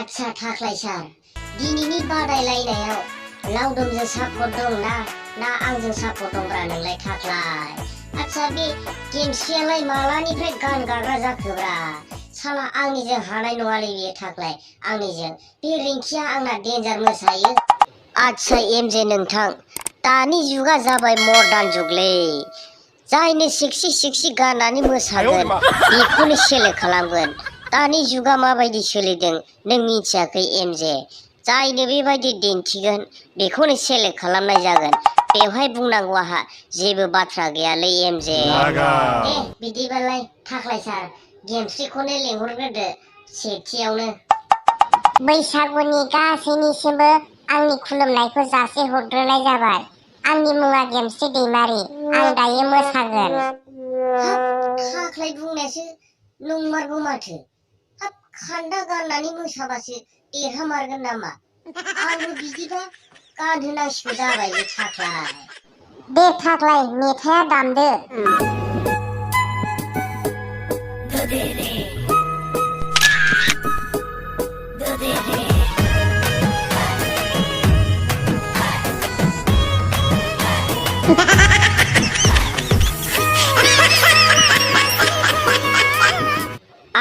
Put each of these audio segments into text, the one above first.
आच्छा थाख्लाय सार दिनैनि बादायलायनायाव लावदुमजों सापर्ट दं ना आंजों सापर्ट दंब्रा नोंलाय थाख्लाय आच्छा बे गेमस्रियालाय मालानिफ्राय गान गाग्रा जाखोब्रा साला आंनिजों हानाय नङालै बे थाख्लाय आंनिजों बे रिंकिया आंना डेन्जार मोसायो आच्छा एमजे नोंथां दानि जुगा जाबाय मर्दान जुगलै जायनो सेक्सि गाननानै मोसागोन बेखौनो सेलेक्ट खालामगोन दानि जुगा माबायदि सोलिदों नों मिथियाखै एमजे जायनो बेबायदि दिन्थिगोन बेखौनो सेलेक्ट खालामनाय जागोन बेवहाय बुंनांगौ आहा जेबो बाथ्रा गैयालै एमजे दे बिदिबालाय थाख्लाय सार गेमस्रिखौनो लेंहरग्रोदो सेथियावनो बैसागुनि गासैनिसिमबो आंनि खुलुमनायखौ जासि हरग्रोनाय जाबाय आंनि मुङा गेमस्रि दैमारि आं दायो मोसागोन थाख्लाय बुंनायासो नंमारगौ माथो हाब खान्दा गाननानै मोसाबासो देरहामारगोन नामा आंबो बिदिबा गानहोनांसिगौ जाबाय थाख्लाय दे थाख्लाय मेथाइया दामदो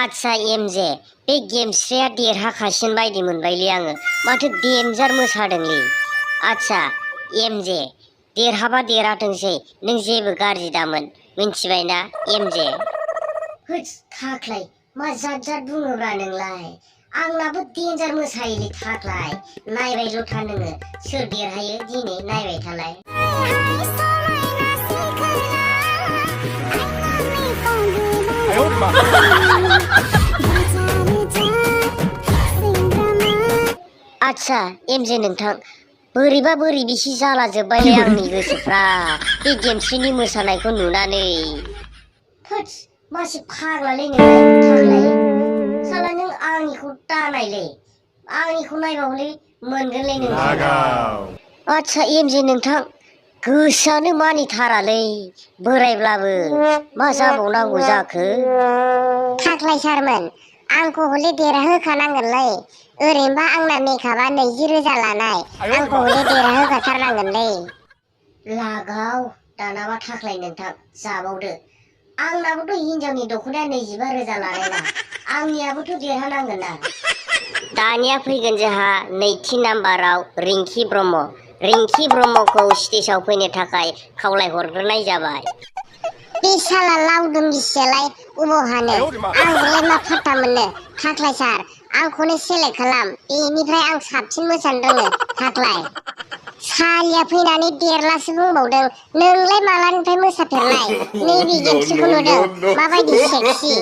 आच्छा एमजे बे गेमस्रिया देरहाखासिन बायदि मोनबायलै आङो माथो डेन्जार मोसादोंलै आच्छा एमजे देरहाबा देरहाथोंसै नों जेबो गाज्रि दामोन मिन्थिबायना एमजे होद थाख्लाय मा जाद बुङोब्रा नोंलाय आंनाबो डेन्जार मोसायोलै थाख्लाय नायबायल' था नोङो सोर देरहायो दिनै नायबाय थालाय आच्छा एमजे नोंथां बोरैबा बोरैबिसि जाला जोब्बायलै आंनि गोसोफ्रा बे गेमस्रिनि मोसानायखौ नुनानै थोद मासे फाग्लालै नोंलाय थाख्लाय साला नों आंनिखौ दानायलै आंनिखौ नायबावलै मोनगोनलै नोंथाङा आच्छा एमजे नोंथां गोसोआनो मानिथारालै बोरायब्लाबो मा जाबावनांगौ जाखो थाख्लाय सारमोन आंखौ हले देरहाहोखानांगोनलै ओरैनोबा आंना मेकआपआ 20,000 लानाय आंखौ हले देरहाहोखाथारनांगोनलै लागाव दानाबा थाख्लाय नोंथां जाबावदो आंनाबोथ' हिनजावनि दख'नाया 25,000 लानायना आंनियाबोथ' देरहानांगोन ना दानिया फैगोन जोंहा नैथि नाम्बाराव रिंकि ब्रह्मखौ स्टेजआव फैनो थाखाय खावलायहरग्रोनाय जाबाय बे साला लावदुम गिसियालाय अबाव हानो आंजोंलाय मा फाट्टा मोननो थाख्लाय सार आंखौनो सेलेक्ट खालाम बेनिफ्राय आं साबसिन मोसानो रोङो थाख्लाय सालिया फैनानै देरलासो बुंबावदों नोंलाय मालानिफ्राय मोसाफेरनाय नैबे गेमस्रिखौ नुदों माबायदि सेक्सि